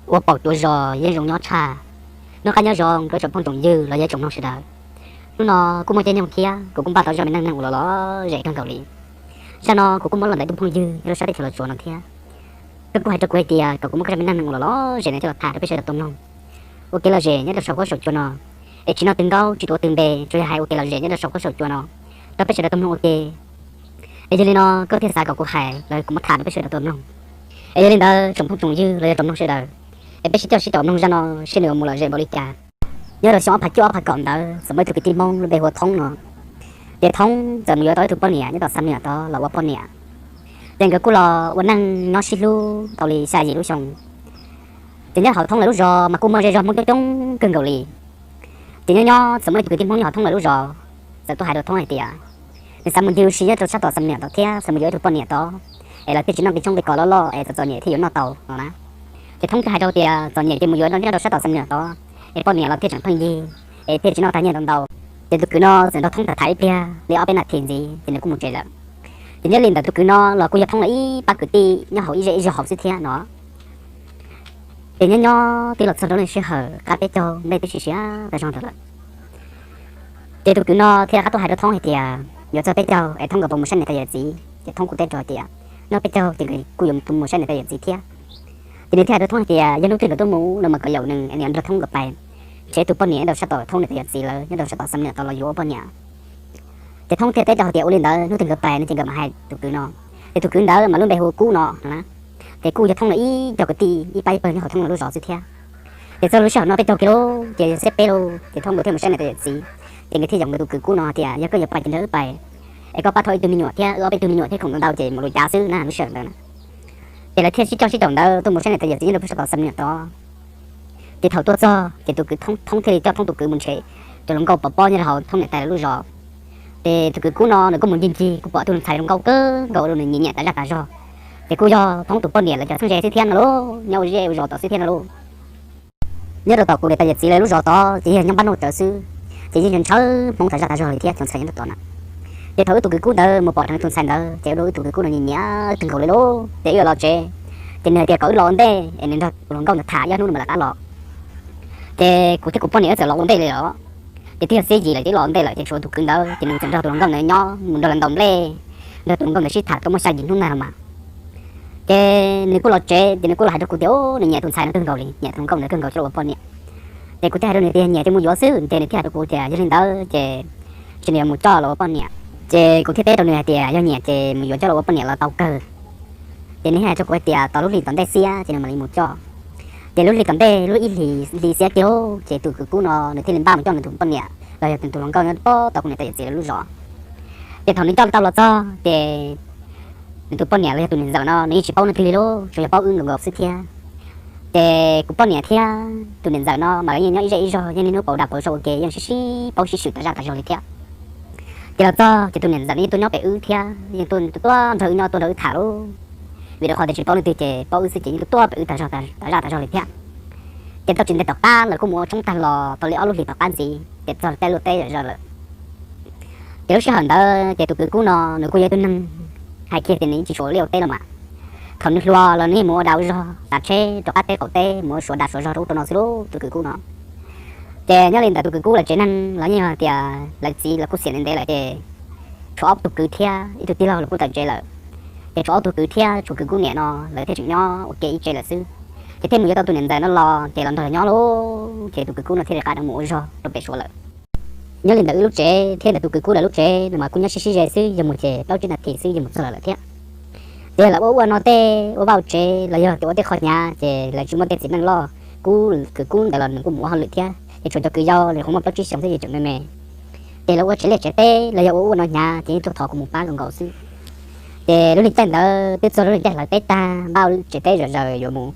Ua paum cuav zos yeej zoo nyob tshaj. Noj qab nyob zoo rau tsoom phooj tsoom ywg los yog tsoom mloog sawv daws. Hnub no kuj muaj caij nyoog thiab kuv kuj npaj tau zaj me neej neeg uas los lom zem kawg nkaus li. Zaj no kuv kuj muab los ntawm ib tug phooj ywg nyob rau sab teb chaws Los Tsuas no thiab. Koj kuj hais rau kuv hais tias kom kuv muab koj zaj me neej neeg uas los lom zem no coj los tham rau peb sawv daws tau mloog ua kev lom zem nyob rau saum huab saum cua no, es tsis noj twg nkaub tsis tuav twg npe, tsuas yog hais ua kev lom zem nyob rau saum huab saum cua no rau peb sawv daws tau mloog ua ke. Es yog li no koj thiaj xav kom kuv hais los kuv muab tham rau peb sawv daws tau mloog. Es yog li ntawd tsoom phooj tsoom ywg los yog tsoom mloog sawv daws, es peb sib coj sib caum mloog zaj no seb nws yuav mus lom zem npaum li cas. Nyob rau xyoo ob phav cuaj ob phav kaum ntawd txawm muaj ib tug kwv tij Hmoob lub npe hu ua Thoob no, ces Thoob txawm mus yuav tau ib tug poj niam nyob tom Xam Niam tod los ua poj niam. Ces nkawd kuj los ua neej nyob sib hlub tau li xya yim lub xyoo. Ces nyob hauv Thoob lawv lub zos mas kuj muaj zej zog Hmoob coob coob kawg nkaus li. Ces nyob nyob txawm muaj ib tug kwv tij Hmoob nyob hauv Thoob lawv lub zos txawm tuaj hais rau Thoob hais tias nws xav mus ncig ua si nyob rau sab tom Xam Niam tod thiab xav mus yuav ib tug poj niam tod, es lawv thiaj tsis noj nqi tshoob nqi kos loj loj es txom txom nyem thiaj yuav noj tau no na. Ces Thoob thiaj hais rau tias txom nyem ces mus yuav nyob rau sab tom Xam Niam tod, es poj niam los thiaj tseem pheej yig, es thiaj tsis noj tag nyiaj ntau ntau. Ces tus kwv no txawm nrog Thoob tham tham ib pliag li ob peb nas this ntxiv ces nws kuj mus tsev lawm. Ces nyob li ntawd tus kwv no los kuj yog Thoob lawv ib pab kwv tij nyob hauv ib zej ib zog hauv xwb thiab no. Ces nyob nyob twb los txog rau lub sij hawm qab peb caug nplej twb siav siav tag zog ntawd lawm. Ces tus kwv no thiaj rov qab tuaj hais rau Thoob hais tias yuav txog peb caug es Thoob nkawd puas mus saib niam tais yawm txiv, ces Thoob kuj teb rau tias nyob peb caug ces kuj yuav mus saib niam tais yawm txiv thiab. Ces nws thiaj hais rau Thoob hais tias yog hnub twg nkawd tuaj mus no mas kom yaum nws es nws yuav nrog Thoob nkawd pais nrhiav tus poj niam nyob rau sab tom Thoob niam tais yawm txiv lawv nyob rau sab tom Xam Niam tod los yuav ua poj niam. Ces Thoob thiaj teb rau hais tias ua li ntawd hnub twg nkawd pais no ces nkawd mam hais tus kwv no. Ces tus kwv ntawd mas lub npe hu ua Kub no no na. Ces kuj yog Thoob lawv ib co kwv tij ib pab ib pawg nyob hauv Thoob lawv lub zos xwb thiab. Ces txog lub sij hawm no peb caug kiag lauj, ces xeb peb lauj, ces Thoob nkawd thiaj mus saib niam tais yawm txiv. Ces nkawd thiaj yaum nkawd tus kwv Kub no hais tias yog koj yuav pais ces nrog wb pais, es koj pab thauj ib tug me nyuam thiab, wb ob peb tug me nyuam thiab khoom ntau ntau ces mus lus cav xwb na lub sij hawm ntawd na. Ces lawv thiaj sib coj sib caum ntawd tuaj mus saib niam tais yawm txiv nyob rau pem sab tom Xam Niam tod. Ces thaum tuaj txog ces tus kwv Thoob thiaj li coj Thoob tus kwv mus nrhiav tus hluas nkauj pov pob nyob rau hauv Thoob niam tais lawv lub zos. Ces tus kwv Kub no nws kuj mus ncig ncig kuj pom tus ntxhais zoo nkauj kawg nkaus rau nws nyiam nyiam tas zaj tas zog. Ces kuj yog Thoob tus poj niam lawv cov txheeb ze xwb thiab no lauj, nyob ua zej ua zos tod xwb thiab no lauj. Nyob rau tom kuv niam tais yawm txiv lawv lub zos tod ces yog nyob npab noj tsawv xwb, ces yeej ntshaw Hmoob tas zaj tas zog li thiab cov ntxhais nyob rau tod na. Ces thaum wb tus kwv Kub ntawd mus pom dheev tus ntxhais ntawd ces ua rau wb tus kwv Kub no nyiam nyiam kawg nkaus li lauj, ces wb yuav los tsev. Ces nws hais tias kom wb los ua ntej es nws nrog tus hluas nkauj ntawd tham ib ob hnub no mam rov qab los. Ces kuv thiab kuv poj niam wb txawm los ua ntej li los. Ces twb yog xiab yim lawm ces wb los ua ntej lawm ces tshuav tus kwv ntawd ces nws txawm nrog tus hluas nkauj ntawd nyob mus nrog lawv ntaus nplej, nrog tus hluas nkauj ntawd sib tham tau muaj xya yim hnub ntag los mas. Ces nws kuj los tsev ces nws kuj los hais rau kuv tias nws nyiam tus ntxhais no kawg nkaus li, nyiam tus hluas nkauj ntawd kawg nkaus coj los ua poj niam. Ces kuv thiaj hais rau nws tias nyiam ces mus yuav xwb, ces nws thiaj hais rau kuv tias yog li ntawd ces nws yuav mus coj los ua poj niam. Ces kuv thiaj teb rau nws hais tias yog nyiam ces mus yuav coj los ua poj niam los tau kawg. Ces nws thiaj hais rau kuv hais tias tos lub hlis tom ntej xiab ces nws mam li mus coj. Ces lub hlis tom ntej lub ib hlis hli xiab kiag ces tus kwv Kub no nws thiaj li npaj mus coj nws tus poj niam los yog nws tus hluas nkauj nyob pob tod kuv niam tais yawm txiv lawv lub zos. Ces thaum nws coj tau los txog ces nws tus poj niam los yog tus niam ntxawm no nws yeej tsis paub leej twg li lauj, tsuas yog paub wb nkaus nkaus xwb thiab. Ces kuv poj niam thiab tus niam ntxawm no mas lawv yeej nyob ib zej ib zog, yeej niaj hnub pauv dag pauv zog ua ke, yeej sib sib paub sib swm tas zaj tas zog li thiab. Ces los txog ces tus niam ntxawm no yeej tuaj nyob pem wb thiab, yeej tuaj tuaj nrog wb nyob tuaj nrog wb tham lauj. Vim rau qhov tias tsis paub leej twg ces paub wb xwb ces yeej tuaj tuaj pem wb tas zaj tas zaj tas zog li thiab. Ces tau tsis ntev tom qab lawv kuj mus ua tshoob tag los tau li ob lub hlis tom qab ntxiv ces txog tej luaj teb zom zaws lawm. Ces lub sij hawm ntawd ces tus kwv Kub no nws kuj yog ib tug neeg hais kiag tias nws yeej tsis suav liaj ua teb los mas. Thaum nws hluas los nws yeej mus ua dag ua zog, tav tsheb rov qab teb qaum teb mus ua suav dag suav zog rau ub rau no xwb lauj tus kwv Kub no. Ces nyob li ntawm tus kwv Kub lawv tsev neeg los yeej yog tias lawv txiv los kuj xiam ntev ntev lawm ces tshuav ob tug kwv thiab ib tug tij laug los kuj tawm tsev lawm. Ces tshuav ob tug kwv thiab tshuav kwv Kub niam no lawv thiaj tseem nyob ua ke ib tsev lawm xwb. Ces thiaj mus yuav tau tus niam ntxawm no los ces los nrog lawv nyob lauj, ces tus kwv Kub no thiaj li rov qab mus ua zog rau pem suav lawm. Nyob li ntawm wb lub tsev thiab ntawm tus kwv Kub lawv lub tsev no mas kuj nyob sib sib ze xwb, yog mus ces plaub tsib nas this xwb yog mus txog lawm lawm thiab. Ces lawv ua ua no tej ua vaj ua tsev los yog tias ua tej qho hnyav ces lawv tsis muaj tej txiv neej loj. Kub kwv Kub ntawd los nws kuj mus ua hauj lwm thiab ces tshuav cov kwv yau los qhov muaj plaub tsib xyoos thiab yus tseem me me. Ces lawv ua tsev liaj tsev teb los yog ua ua no hnyav ces yeej tuaj thov kuv mus pab nkaus nkaus xwb. Ces lub hli caij ntawd twb txog lub hli caij hlawv teb tag npaj tsev teb zom zaws yuav mus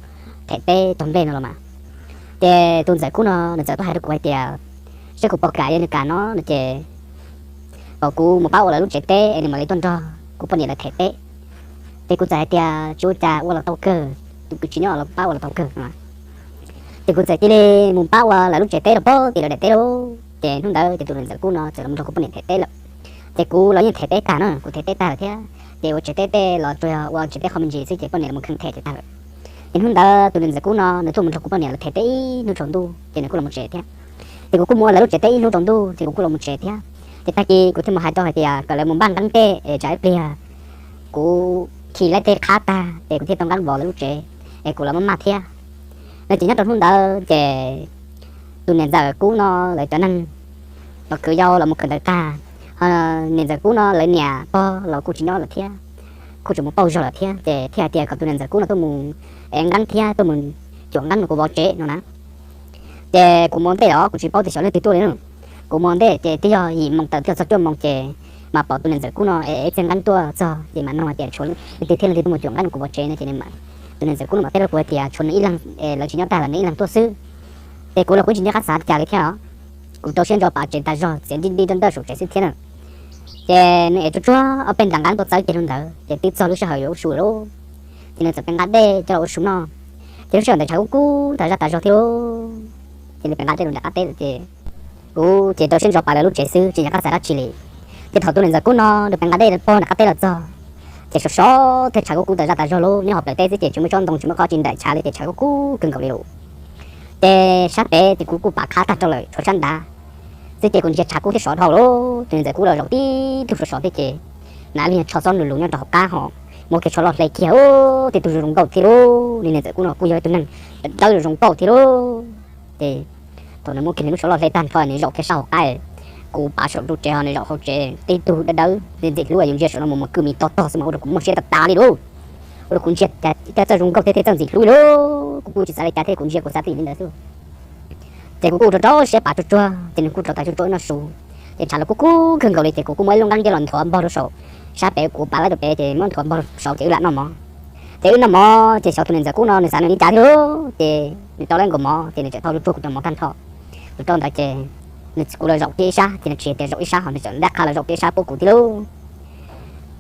them teb taug nplej no los mas. Ces tus ntxawm Kub no nws txawm tuaj hais rau kuv hais tias saib kuv puas kam, yog nws kam no no ces kom kuv mus pab ua lawv lub tsev teb es nws mam li tuaj nrog kuv poj niam lawv them teb. Ces kuv txawm hais tias tsis ua cas, ua los tau kawg, tus kwv tsis nyob los pab ua los tau kawg no. Ces kuv txawm cia li mus pab ua lawv lub tsev teb rau pem tim lawv daim teb lauj. Ces hnub ntawd ces tus niam ntxawm Kub no txawm los nrog kuv poj niam them teb lawm. Ces kuv los yeej them teb tag na, kuv them teb tag lawm thiab ces ua tsev teb tej los tsuas yog ua tsev teb qhov me ntsis xwb ces poj niam los mus kheej them ces tag lawm. Ces hnub ntawd tus niam ntxawm Kub no nws tuaj mus nrog kuv poj niam lawv them teb ib hnub tsaus ntuj ces nws kuj los mus tsev thiab. Ces kuv kuj mus ua lawv lub tsev teb ib hnub tsaus ntuj ces kuv kuj los mus tsev thiab. Ces tag kis kuv thiaj mus hais rau hais tias kom lawv mus npaj nqeeb tej es tsam ib pliag kuv khi lawv tej qhab tag ces kuv thiaj tau nqeeb vos lawv lub tsev es kuv los maj maj thiab. No ces nyob rau hnub ntawd ces tus niam ntxawm Kub no lawv cov neeg los khwv yau los mus khwv ntawv tag, niam ntxawm Kub no lawv niam pog los kuj tsis nyob lawm thiab, kuj tseem mus pauj zog lawm thiab ces thiaj hais tias kom tus niam ntxawm Kub no tuaj mus ev nqeeb thiab tuaj mus cuam nqeeb rau kuv vov tsev no na. Ces kuv mus ntej los kuv tsis paub tias xyov leej twg tuaj li na. Kuv mus ntej ces twb yog yim moos tawm twb yog txog cuaj moos ces mas pom tus niam ntxawm Kub no ev txhiaj nqeeb tuaj txog ces mam nug hais tias tshuav leej twg thiab leej twg tuaj mus cuam nqeeb rau kuv vov tsev no ces tus niam ntxawm Kub no mam teb rau kuv hais tias tshuav nws ib leeg, lawv tsis nyob tag lawm nws ib leeg tuaj xwb. Ces kuv los kuv tsis nco qab xav cas li thiab os. Kuv rau siab ntso pav tsev tas zog txiav nti nti rau ntawm saum tsev xwb thiab na. Ces nws ev tsuag tsuag ob peb ntas nqeeb tuaj txawb kiag rau ntawd ces twb txog lub sij hawm yuav ua su lawm. Ces nws txawm pe nqa dej coj los ua su noj. Ces lub sij hawm ntawd tshav kub kub tas zaj tas zog thiab lauj. Ces nws pe nqa dej rau nram qab teb lawm ces kuv ces rau siab ntso pav lawv lub tsev xwb tsis nco qab xav dab tsi li. Ces thaum tus niam ntxawm Kub no nws pe nqa dej pog nram qab teb los txog ces sov sov thiab tshav kub kub tas zaj tas zog lauj, nyob hauv plawv teb xwb ces tsis muaj tsob ntoo tsis muaj qhov tsis nraim tshav li ces tshav kub kub kawg nkaus li lauj. Ces sab pem ces kuv kuj pav qhab tag rau lawm tshuav sab nrad xwb ces kuv ntsia tshav kub thiab sov dhau lauj. Tus niam ntxawm Kub los zaum tib tug sov sov thiab ces nws ib leeg tsho xob lus lus nyob rau hauv qab ho muab kiag tsho loj hle kiag, tej tug zoo zoo nkauj thiab lauj. Niam ntxawm Kub no kuj yog ib tug neeg dawb zoo zoo nkauj thiab lauj. Ces thaum nws muab kiag nws lub tsho loj hle tag nrho nws zaum kiag sab hauv qab, kuv pav saum ru tsev ho nws zaum hauv tsev, tib tug dawb dawb ntxim ntxim hlub yus ntsia saum no mus mas kwj mis tog tog xwb mas ua rau kuv muaj siab tas tas li lauj. Ua rau kuv ntsia cas txawj zoo nkauj thiab thiaj txawj ntxim hlub li lauj. Kuv kuj tsis xav li cas thiab kuv ntsia kuv xav tij li ntawd xwb. Ces kuv kuj rau rau siab pav tsuag tsuag ces nws kuj rau tas tsuag tsuag wb noj su. Ces tshav los kub kub kawg nkaus li ces kuv kuj muab ib lub nqeeb coj los nthuav npog rau saum sab pem, kuv pav lawv rau pem ces muab nthuav npog rau saud ces wb lam noj mov. Ces wb noj mov ces xyov tus niam ntxawm Kub no nws xav nws li cas thiab lauj, ces nws rau lawv nkaus mov ces nws txawm thau tsuag tsuag kuv cov mov tag nrho. Kuv rau ntawd ces nws, kuv los zaum kiag ib sab ces nws tsis hais tias zaum ib sab ho nws txawm ntab qha los zaum kiag ib sab puab kuv thiab lauj.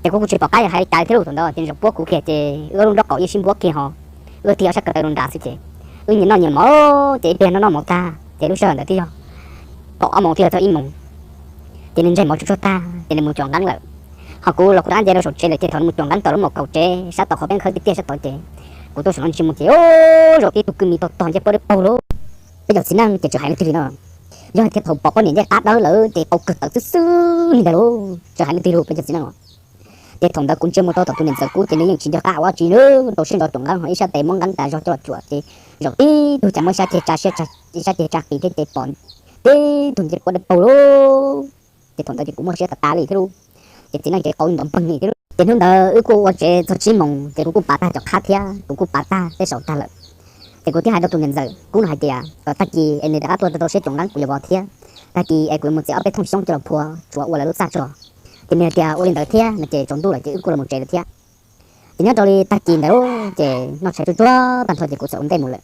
Ces kuv kuj tsis pom qab yuav hais li cas li thiab lauj, thaum ntawd ces nws zaum puab kuv kiag ces wb lub nraub qaum yeej sib npuab kiag ho wb tig ob sab ko taw rau nrad xwb ces wb nyias noj nyias mov ces ib pliag noj noj mov tag ces lub sij hawm ntawd twb yog kaum ob moos twb yog txog ib moos. Ces nws ntseg mov tsuag tsuag tag ces nws mus cuam nqeeb lawm. Ho kuv los kuv rov qab nce rau saum tsev lawm ces thaum nws mus cuam nqeeb tau lub mom kaum tsev sab tod qhov peb khawb tiaj tiaj sab tod ces kuv tuaj saum no ntsia mus ces zaum tib tug kwj mis tog tog ncej puab dawb paug lauj. Peb cov txiv neej ces tsis hais leej twg li no, yog hais tias thaum pom poj niam ncej qab dawb lawm ces tau kawg tawv xwb xwb li ntag lauj, tsis hais leej twg li peb cov txiv neej os. Ces thaum ntawd kuv ntsia mus rau tom tus niam ntxawm Kub ces nws yeej tsis nco qab ua dab tsi li, rau siab ntso cuam nqeeb ho ib sab tes muab nqeeb tas zog coj los cuam ces zaum tib tug cas muab ib sab ceg tsa siab ib sab ceg tsa qis thiab ces pom tib tug ncej puab dawb paug lauj. Ces thaum ntawd ces kuv muaj siab tas tas li thiab lauj. Ces txiv neej ces qau ntov npeeg li thiab lauj. Ces hnub ntawd wb kuj ua tsev txog tsib moos ces kuv kuj pav tag cov qhab thiab kuv kuj pav tag tej saum tag lawm. Ces kuv thiaj hais rau tus niam ntxawm Kub no hais tias kom tag kis es nws rov qab tuaj rau siab cuam nqeeb kuv yuav vov thiab, tag kis es kuv yuav mus txiav ob peb thooj xyoob coj los phua tsuav ua lawv lub txaj tso. Ces nws hais tias ua li ntawd thiab no ces tsaus ntuj lawm ces wb kuj los mus tsev lawm thiab. Ces nyob rau li tag kis ntawd ces noj tshais tsuag tsuag tag nrho ces kuv txawm ua ntej mus lawm.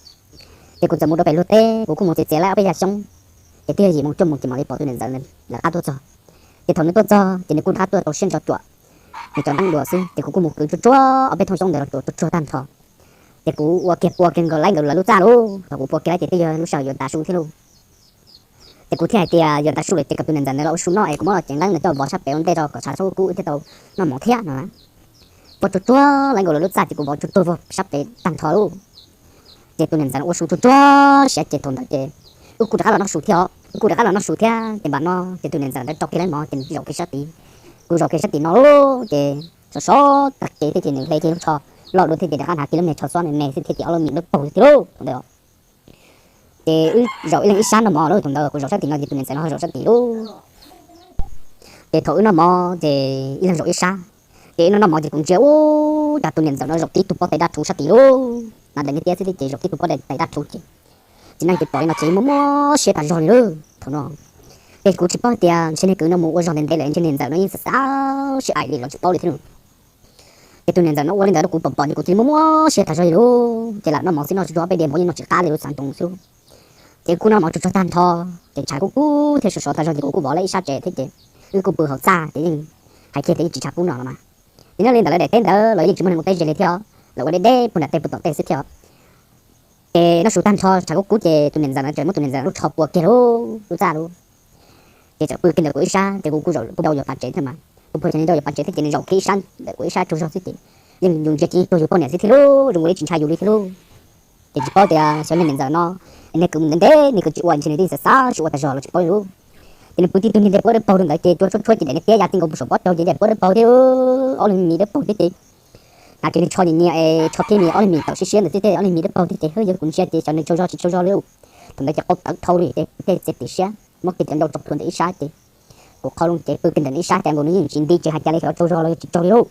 Ces kuv txawm mus rau pem luag teb, kuv kuj mus txiav txiav lawv ob peb yag xyoob, ces twb yog yim moos cuaj moos ces mam li pom tus niam ntxawm lawv qab tuaj txog. Ces thaum nws tuaj txog ces nws kuj rov qab tuaj rau siab ntso cuam nws cov nqeeb dua xwb ces kuv kuj mus kwv tsuag tsuag ob peb thooj xyoob ntawd los tsuav tsuag tsuag tag nrho. Ces kuv ua kiag pua kiag nkaus laib nkaus lawv lub txaj lauj, thaum kuv pua kiag laib ces twb yog lub sij hawm yuav tav su thiab lauj. Ces kuv thiaj hais tias yuav tav su lawm ces kom tus niam ntxawm ntawd los ua su noj es kuv muab los cev nqeeb ntawd coj vov sab pem ua ntej tso kom tshav txhob kub wb thiaj tau noj mov thiab no. Pua tsuag tsuag laib nkaus lawv lub txaj ces kuv vov tsuag tsuag vog sab pem tag nrho lauj. Ces tus niam ntxawm no ua su tsuag tsuag siav ces thaum ntawd ces wb kuj rov qab los noj su thiab os, wb kuj rov qab los noj su thiab ces npam no ces tus niam ntxawm ntawd rau kiag laib mov ces nws zaum kiag sab tid. Kuv zaum kiag sab tim no lauj ces sov sov tag kev thiab ces nws hle kiag lub tsho loj dua thiab ces rov qab hnav kiag lub me tsho xob me me xwb thiab ces ob lub mis dawb paug thiab lauj thaum ntawd. Ces wb zaum ib leeg ib sab noj mov lauj, thaum ntawd kuv zaum sab tim no ces tus niam ntxawm no ho zaum sab tim lauj. Ces thaum wb noj mov ces ib leeg zaum ib sab. Ces wb noj noj mov ces kuv ntsia ua cas tus niam ntxawm no zaum tib tug pob tais daj rhuv sab tim lauj, hnav daim niag tiab xwb thiab ces zaum tib tug pob tais daj rhuv ces txiv neej ces pom li no ces muaj muaj siab tas zog li lauj thaum no. Ces kuv tsis paub tias ntshe niag kwv no mus ua zog ntev ntev lawm ntshe niag ntxawm no yeej xav xav sib aim li los tsis paub li thiab lauj. Ces tus niam ntxawm no ua li ntawd rau kuv pom pom ces kuv cia li muaj muaj siab tas zog li lauj. Ces lam noj mov xwb noj tsuag tsuag ob peb diav mov yeej noj tsis qab li lub xav ntoo xwb. Ces wb kuj noj mov tsuag tsuag tag nrho, ces tshav kuj kub thiab sov sov tas zog ces kuv kuj vov lawv ib sab tsev thiab ces wb kuj pw hauv txaj ces yeej hais kiag tias yeej tsis tshav kub no los mas. Ces nyob li ntawd lawv daim teb ntawd los yeej tsis muaj neeg ua teb ze li thiab, lawv ua deb deb puag nram tej puag tom tej xwb thiab. Ces noj su tag nrho tshav kub kub ces tus niam ntxawm no tseem muab tus niam ntxawm lub tsho pua kiag lub txaj lauj. Ces txawm pw kiag ntawm kuv ib sab ces kuv kuj zaum kuv rau yuav pav tsev thiab mas, kuv pw kiag rau yuav pav tsev thiab ces nws zaum kiag ib sab ntawm kuv ib sab tsaug zog xwb ces yeej yus ntsia ces yeej cuag yus poj niam xwb thiab lauj, zoo ua li tsis ntshai yus li thiab lauj. Ces tsis paub tias xyov niag niam ntxawm no, niag kwv mus ntev ntev niag kwv tsis ua ntshe nws twb xav xav tsis ua tag zog los tsis paub li. Ces nws pw tib tug niag ntais puab dawb paug rau ntawd ces tshuab tshuab ces daim niag tiab ya txij nkaus mus saum pob caug ces daim puab dawb paug thiab. Ob lub mis dawb paug thiab ces hnav ces nws tsho nyias nyias es tsho thiab nws ob lub mis tawm siab siab ntawd thiab ces ob lub mis dawb paug thiab ces hwb yog kuv ntsia ces xyov nws tsaug zog tsis tsaug zog li. Thaum ntawd ces qau tawv dhau li ces kuv thiaj txiav txim siab muab kiag cov ncau tso plhuav ntawm ib sab ces kuv qhau loo ces pw kiag ntawm ib sab ces nkaus nws yeej tsis nti tsis hais cas li xyov tsaug zog los tsis tsaug li lauj.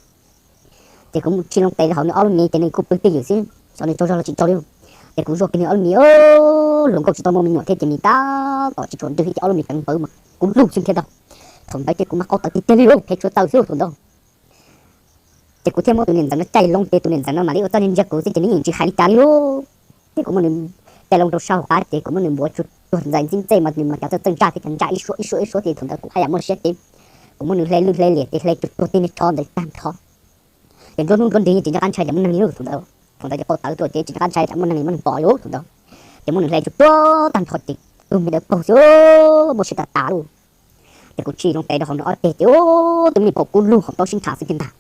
Ces kuv mus tshij loo tes rau hauv nws ob lub mis ces nws kuj pw twj ywm xwb xyov nws tsaug zog los tsis tsaug li. Ces kuv zuaj kiag nws ob lub mis, hluas nkauj tsis tau muaj me nyuam thiab ces mis tab tom tsis tshua ntws ces ob lub mis ceev npawv mas kuv lug xwb thiab ntag. Thaum ntawd ces kuv mas qau tawv tiag tiag li lauj, pheej tshuav taw xwb thaum ntawd. Ces kuv thiaj muab tus niam ntxawm no caij loo ces tus niam ntxawm no mam li ua txoj niag ntsia kuv xwb ces nws yeej tsis hais li cas li lauj. Ces kuv muab nws caij loo rau sab hauv qab ces kuv muab nws npuav tsuag tsuag ntxais ntxij ntxej mas nws mas cov txawj txawj ntsaj thiab cov ntsaj ib suab ib suab ib suab ces thaum ntawd kuv haj yam muaj siab ces kuv muab nws hle lwj hle liam ces hle tsuag tsuag tej niag tsho ntawd tag nrho. Ces nruab hnub nruab nrig yeej tsis nco qab ntshai tsam muaj neeg li lauj thaum ntawd. Thaum ntawd ces qau tawv tuaj ces tsis nco qab ntshai tsam muaj neeg li muaj neeg pom li lauj thaum ntawd. Ces muab nws hle tsuag tsuag tag nrho ces tus me dawb paug xwb muaj siab tas tas lauj. Ces kuv tshij loo tes rau hauv nws ob teg ces tus me paum kub lug hauv plaub sib nrhav xwb kiag ntag.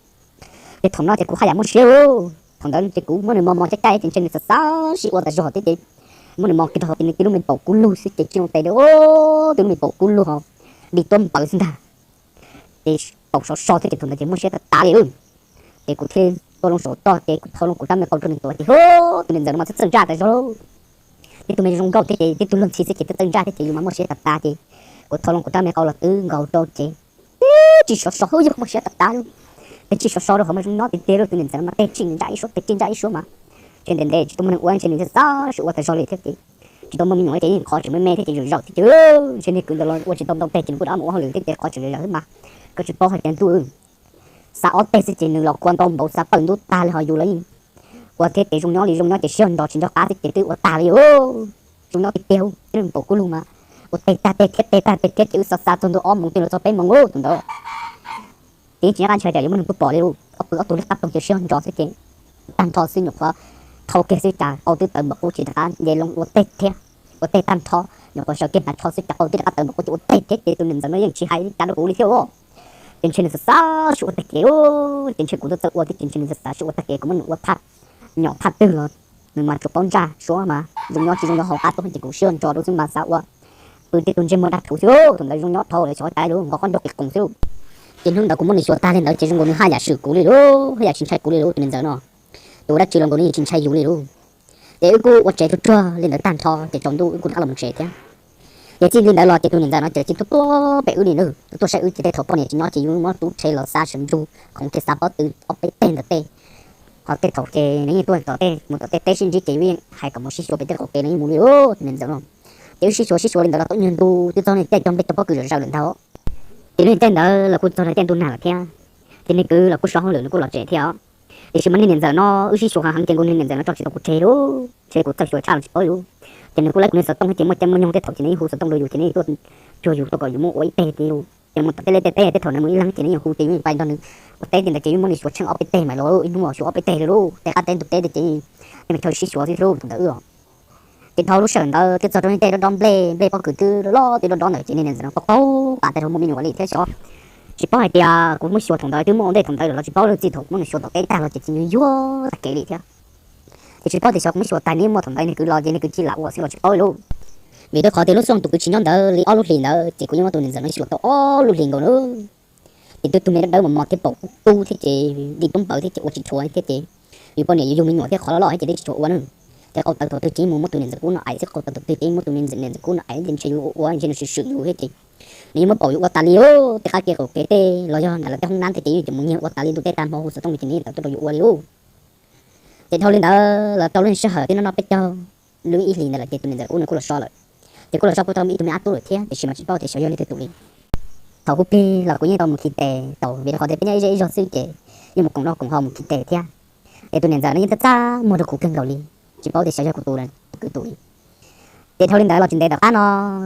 Ces thaum no ces kuv haj yam muaj siab lauj. Thaum ntawd ces kuv muab nws mos mos caij caij ces ntshe nws xav xav sib ua tas zog thiab ces muab nws mos kiag rau hauv ces nws tib lub me paum kub lug xwb ces tshij loo tes rau tus lub me paum kub lug ho di tuab npawv xwb ntag. Ces paum sov so thiab ces thaum ntawd ces muaj siab tas tas li lauj. Ces kuv thiaj tuaj loo saum toj ces kuv thau loo kuv rab me qau rau nws tuav ces hu, tus niam ntxawm no mas txawj txawj ntsaj tas zog lauj. Tib tug me zoo nkauj thiab ces tib tug luag ntxhi xwb ces txawj txawj ntsaj thiab ces yus mas muaj siab tas tas ces kuv thau loo kuv rab me qau los twb nkaus rau ces tib tshij sov so hu yog muaj siab tas tas lauj. Tib tshij sov so rau hauv mas zoo nyob tiag tiag lauj, tus niam ntxawm no mas teg tshij ntsaj ib suab teg tshij ntsaj ib suab mas ntshe ntev ntev tsis tau muaj neeg ua ntshe nws xav xav sib ua tas zog li thiab ces tsis tau muaj me nyuam ces yeej qhov tseem me me thiab ces zaum zaum thiab ces ntshe niag kwv ntawd los ua tsis tau ntau teg ces nws kuj rov mus ua hauj lwm thiab ces qhov tseem zaum zaum xwb mas koj tsis paub hais tias ntuj xav ob teg xwb ces nws los kua ntau npaum xav pawg ntub tag li ho yus los yeej ua thiab ces zoo nyob li zoo nyob ces siab nrog tsis nco qab xwb ces twb ua tag li os. Zoo nyob tiag tiag, tib lub me paum kub lug mas ua teg tag teg thiab teg tag teg thiab ces wb xav xav txog ntua ob moos twb los txog peb moos ub thaum ntawd. Ces yeej tsis nco qab ntshai tias yuav muaj neeg tuaj pom li. Ob pw ob tug liab qab ploog ces siab nrog xwb ces tag nrho xwb nyuam qhuav thau kiag xwb cas qau twb tawv npaum qub ces rov qab nce loo ua teg thiab. Ua teg tag nrho nyuam qhuav sawv kiag hnav tsho xwb cas qau twb rov qab tawv npaum qub ces ua teg thiab ces tus niam ntxawm no yeej tsis hais li cas rau kuv li thiab os. Ces ntshe nws xav xav sib ua tag kev, ces ntshe kuv twb txawj ua thiab ces ntshe nws xav xav sib ua tag kev, kuv muab nws ua thaj nyom thaj twg los nws mas tsuas paub ntsaj suab mas zoo nyob tsis zoo nyob hauv qab tuaj ces kuv siab nrog rau xwb mas xav ua pw tej tug ntsej muag dag thuv xwb, thaum ntawd zoo nyob dhau lawm xyov cas lawm nqos qhob nrog qis qoos xwb. Ces hnub ntawd kuv muab nws xyuas tag li ntawd ces zoo nkaus nws haj yam swm kuv li lauj, haj yam tsis ntshai kuv li lauj, tus niam ntxawm no. Tus ua dab tsi los nkaus nws yeej tsis ntshai yus li lauj. Ces wb kuj ua tsev tsuag tsuag li ntawd tag nrho ces tsaus ntuj wb kuj rov qab los mus tsev thiab. Ces txij li ntawd los ces tus niam ntxawm no ces tsis tuaj tuaj pem wb li na, tuaj tuaj saib wb ces tej thaum poj niam tsis nyob ces yus muab tub rhe los xa sawv ntsug khoov kiag xa pob tw ob peb teg ntawm tej. Ho tej thaum ces nws yeej tuaj tom tej mus tom tej teb sib ntsib ces yus yeej hais kom mus sib xyuas pem tej qhov kev nws yeej mus li lauj, tus niam ntxawm no. Ces wb sib xyuas sib xyuas li ntawd los tau ib nyuag ntu twb txog niag caij cog nplej cog pob kws zom zaws lawm ntag. Ces niag caij ntawd los kuj txog niag caij ntuj nag lawm thiab. Ces niag kwv los kuj so hauj lwm nws kuj los tsev thiab os. Tiam sis mas niag niam ntxawm no wb sib xyuas heev heev ces nkaus niag niam ntxawm no tso tsis tau kuv tseg lauj, ntshe kuv txawj xyuas tshaj los tsis paub lauj. Ces nws kuj laib kuv niag xov tooj thiab ces muaj caij muaj nyoog tej thaum ces nws yeej hu xov tooj rau yus ces nws yeej tuaj cuag yus tuaj kom yus muab ua ib teg li lauj. Ces mus tom tej liaj tej teb tej thaum nws mus ib leeg ces nws yeej hu ces yus yeej pais nrog nws ua teb li ntawd ces yus muab nws xyuas tsheej ob peb teg mas lauj, ib hnub xyuas ob peb teg li lauj, tej qab teb ntug teb ces yeej, yeej mas chaw sib xyuas xwb lauj thaum ntawd wb os. Ces dhau lub sij hawm ntawd twb txog rau niag caij dob dob nplej, nplej pob kws twb loj loj twb dob dob ntawd ces niag niam ntxawm no paub paub pam tas zog muaj me nyuam li thiab xyov. Tsis paub hais tias kuv muab xyuas thaum ntawd twb muaj ua ntej thaum ntawd lawm los tsis paub li, txij thaum kuv muab nws xyuas tom teb tag los ces txi nws yuag tag kev li thiab. Ces tsis paub tias xyov kuv muab xyuas tag nws muaj thaum ntawd niag kwv los ces niag kwv tsis lam ua xwb los tsis paub li lauj. Vim rau qhov tias lub xyoo tus kwv tsis nyob ntawd li ob lub hlis ntawd ces kuv yeej muab tus niam ntxawm no xyuas tau ob lub hlis nkaus na. Ces twb tug me dawb dawb mos mos thiab paum kub kub thiab ces di tub npawv thiab ces ua tsis tshua thiab ces yus poj niam yus yug me nyuam thiab qhov loj loj thiab ces twb tsis tshua ua na. Ces qau tawv thaum twg ces yeej mus muab tus niam ntxawm kub no aiv xwb, qau tawv thaum twg ces yeej muab tus niam ntxawm kub no aiv ces ntshe yus ua ua ntshe nws swm swm yus thiab ces nws yeej muab paum yus ua tas li os, tej qab ke qaum kev tej los yog nram lawv tej hoob nab tej ces yeej mus nyiag ua tas li ntu tej tag hmo hu xov tooj li ces nws yeej tawm tuaj rau yus ua li lauj. Ces dhau li ntawd los rau lub sij hawm twb noj noj peb caug, lub ib hlis ntawd lawm ces tus niam ntxawm kub nws kuj los so lawm. Ces kuj los so kuj tau ib tug me ab tub lawm thiab tiam sis mas tsis paub tias xyov yog leej twg tus li. Thaum kuv plig los kuv yeej tau mus khi tes tau vim rau qhov tias peb nyob ib zej ib zog xwb ces yeej mus koom noj koom haus mus khi tes thiab. Ces tus niam ntxawm no yeej txaj txaj muag rau kuv kawg nkaus li, tsis paub tias xyov yog kuv tus, tus kwv tus li. Ces dhau li ntawd los tsis ntev tom qab no,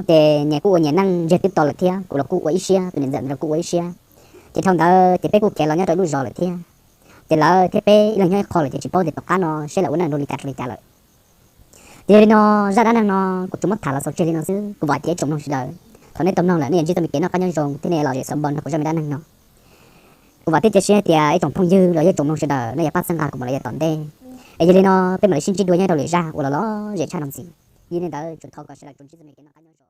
ces nyias kuj ua nyias neej ntsiag twb to lawm thiab, kuv los kuj ua ib siab, tus niam ntxawm los kuj ua ib siab. Ces dhau ntawd ces peb kuj khiav los nyob rau ib lub zos lawm thiab. Ces lawv thiab peb ib leeg nyob ib qho lawm ces tsis paub tias tom qab no seb lawv ua neej dua li cas rau li cas lawm. Ces yog li no, zaj dab neeg no kuv tsuas muab tham los xaus tseg li no xwb, kuv vam thiab ib tsoom mloog sawv daws, thaum nej tau mloog lawm nej yuav ntsib txoj me kev noj qab nyob zoo thiab nej los zem xov npog nrog kuv zaj me dab neeg no. Kuv vam thiab cia siab tias ib tsoom phooj ywg los yog ib tsoom mloog sawv daws nej yuav pab txhawb nqa kuv mus los yav tom ntej. Es yog li no peb mam li sib ntsib dua nyob rau lwm zaj uas los lom zem tshaj no ntxiv. Yog li ntawd tsuas thov kom sawv daws tsuas ntsib txoj me kev noj qab nyob zoo.